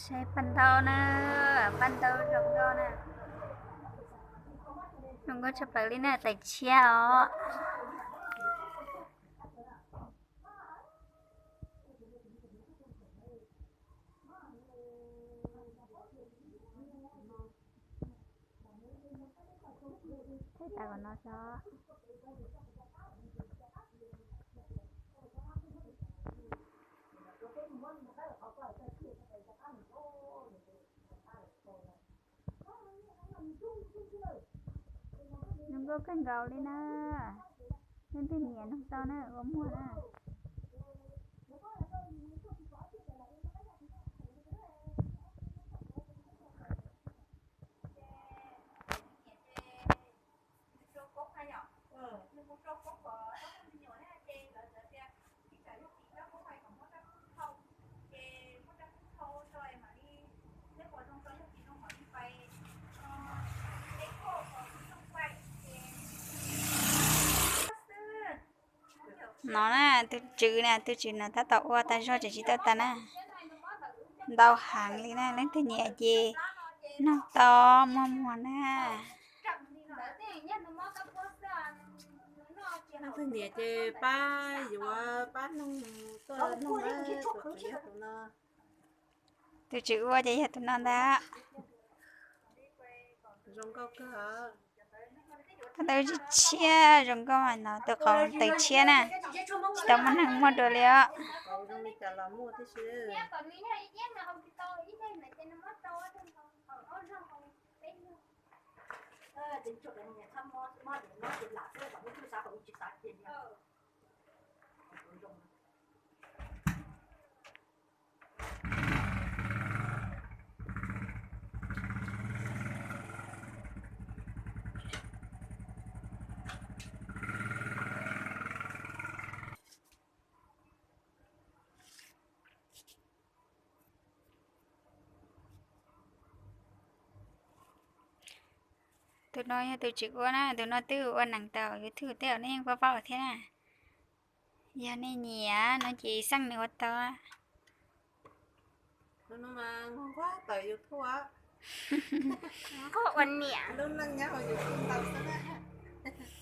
Saib paj ntaub na, paj ntaub zoo nkauj na. Zoo nkauj tshaj plaws li na, tais tshiab os. Thaij tas kom no tso. Zoo nkauj kawg nkaus li na. Leej twg nyiam nug tau na, ua muag na. No na, tus tswv na, tus tswv no tab tom ua tag zog tseem tsis tau tas na. Ntau heev li na, leej twg nyiam ces nug tau, muaj muag na. Leej twg nyiam ces pab yuav, pab nug tuaj nug na, tus tswv yog tus no. Tus tswv ua ces yog tus no ntag. Zoo nkauj kawg. Ntawd tshiab zoo nkauj no, tus qhov tais tshiab na, tsis tau muaj neeg muag dua li os. Tus no yog tus tswv ua na, tus no twb ua neeg tau YouTube tej os, nej yeej paub paub thiab na. Yog nej nyiam no ces xeeb nws ua tau. Nquag tawm YouTube, nquag ua niam, lub neej nyob hauv YouTube ntau xwb na.